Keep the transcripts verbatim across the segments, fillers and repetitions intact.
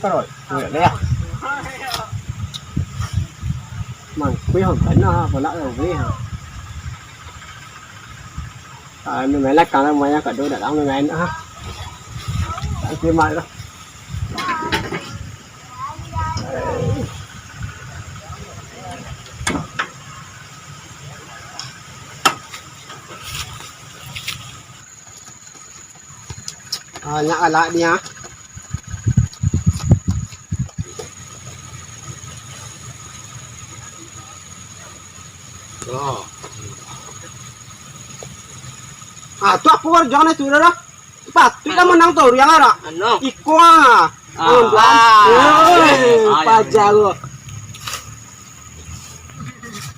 Parut. Parut dia. Mangkui ho bana pula kau beli ha. Ah, ni main lah, kalau main kat dulu dah lama main ha. Tak kimak lah. Banyak alat dia. Oh. Ah, tu apo karajo tu dah? Patuik lah menang tu, yang arak. Anu. Iko ah. Ah. Anu, ah. Eh, ah, paja lo.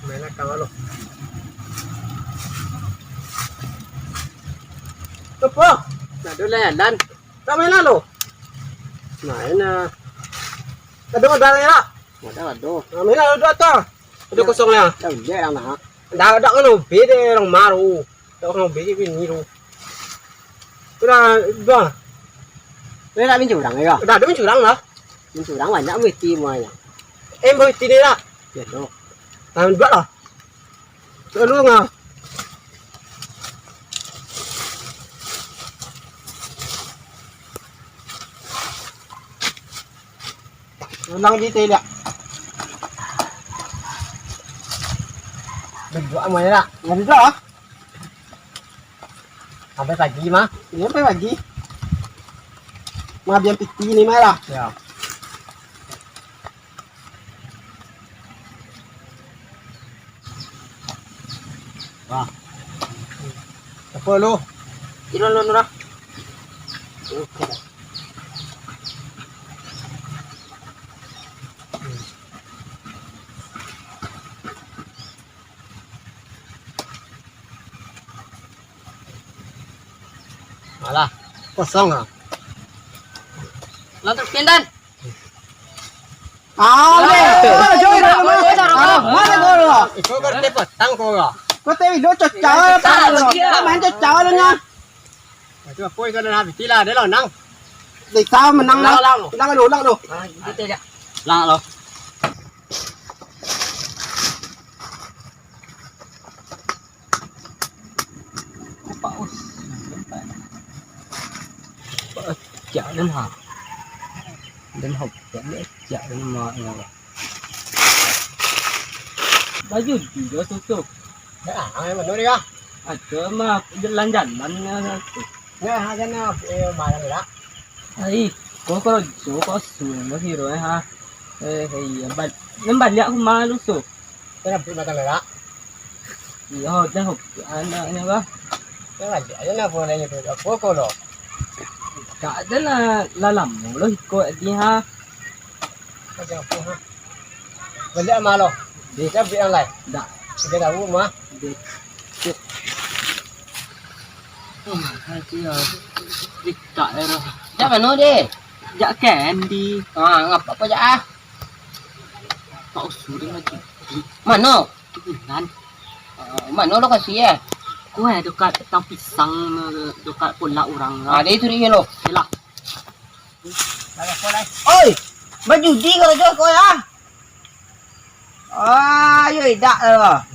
Main lah kawan lo. Apo? Aduh lah, Lan. Tak main lah lo. Main lah. Ado modal lah. Modal ado. Nah, main lah, ado tak? Ado kosong lah. Dah udah lah nah. Dah, dah kan hobi deh orang maru. Dah kan hobi je bini tu. Udah, udah. Udah nak main curang ya? Udah, ada main curang lah. Main curang banyak buih ti muanya. Eh, buih ti dia lah. Ya tu. Tahan dua lah. Lalu ngah. Ulang je teh liak. Berdua aman nak. Berdua ah. Sampai pagi mah. Iya, sampai pagi. Mah biar piti ni mah lah. Ya. Wah. Apa lu? Kira lu nurah. Oke dah. Alah, kosong ah. Lantas pindan. Ah, mana? Mana gol lah? Iko kan dia petang kau lah. Kau teh video cocok apa? Main cocok lah nya. Itu apa yang kena habis lah, dia lah nang. Kita menang lah. Ulang, ulang. Ulang dulu, ulang dulu. Ah, gitu aja. Ulang dulu. Nampak, us. Nampak. Nampak, cak den ha. Den ha, cak den, cak den, mak, mak. Baju juga susu. Ya, yang benar ya. Ada mah, jalan-jalan ya, tu. Ya, ada nak, eh, malam ya. Ai, kau kalau jo, kau suruh, hero, eh, ha. Eh, iya, bal-, nembaliak aku malu, so. Kena beli makan lerak. Iyo, dah, anaknyo bah. Kena balik aja lah, boleh nyo tu. Apa kau lo? Tak ada lah, lah lama lo ikut dia, ha. Macam apa, ha? Balik sama lo. Deh. Dah beli yang lain. Dah. Dia tahu mah. Deh. Cek. Oh, hati ya. Dikak ya, roh. Jak mana, deh? Jak Candy. Ah, ngapa apa jak ah? Pak Usuri lagi. Mano? Tu bulan. Ah, mano lokasi, eh? Kue dekat tang pisang, dekat pulak urang. Ah, dia itu dia lo. Yalah. Oi, bajudi kau jo kau ya? Ah, yo idak lo.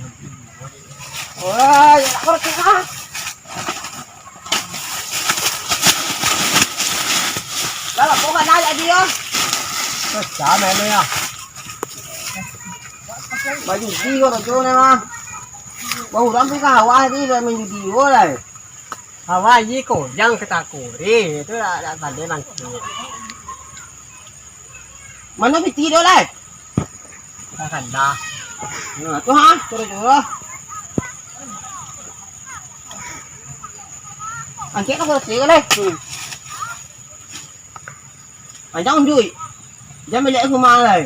Wah, yo idak kau tu ah. Lah, kau kan aja dia. Pecah main lo ya. Bajudi kau tu ni mah. Bau urang tu kawah ni dah main judi kau lah. Awak ji kojang katakuri, tu dak, dak pandai mangkik. Mano piti tu, Lai? Dah kandah. Nah, tu ha, suruh-suruh. Angkek ka kursi ko, Lai? Hmm. Panjang unjuik. Jan baliak ka rumah lai.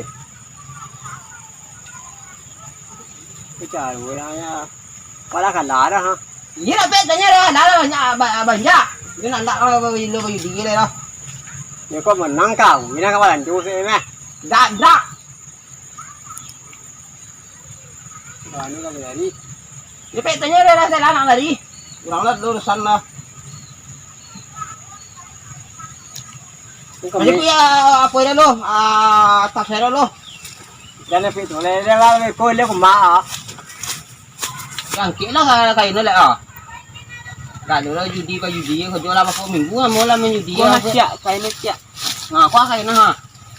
Kacau urang nyo. Pala kalah dah, ha. Iyo, dapek tanyo dah, dah, dah banyak, ba-, banyak. Dio nak, nak, ba-, ba-, ba-, ba-, diri lai dah. Yo, kok menang kau? Ino kawan tu, meh. Dak, dak. Wah, ni lah jadi. Dia pek tanya dia dah, saya lah nak lari. Kurang lah dulu urusan lah. Macam tu ya, apa dah lo? Ah, tas saya dah lo. Dah lah, Fik, tu lah, dah lah, kau lihat aku mak, ah. Angkik lah kain tu lah, ah. Dah lo lah judi, kau judi, kau jual lah, berapa minggu lah, mau lah main judi, Kau ah, nak siap, kain nak siap. Nah, kau kain lah, ha.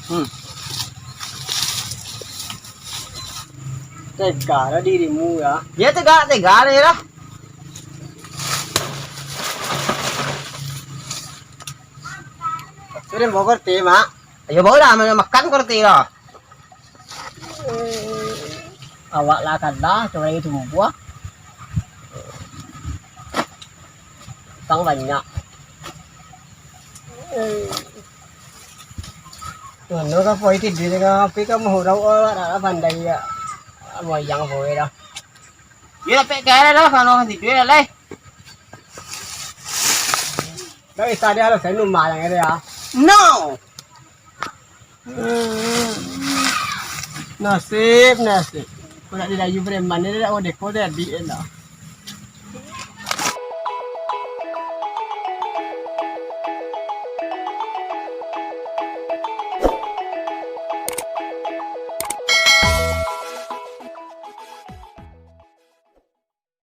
Hmm. Tega lah dirimu, ya. Ya, tega, tega lah, ya lah. Sudah mau korte, Mak? Ayo, bawa lah, ma-, makan korte lah. Awak lah kada, coba itu buah. Utang banyak. Mano ka poi tidur dengan api ka mahurau, awak lah pandai ya. Moyang poi dah. Dia dapek kaya dah, kalau tidur dah, leh. Dah bisa dia lah, saya numah yang ada ya. No. Nasib, nasib. Kau nak dilayu preman ni, dia nak odeko dia, Bi, lah.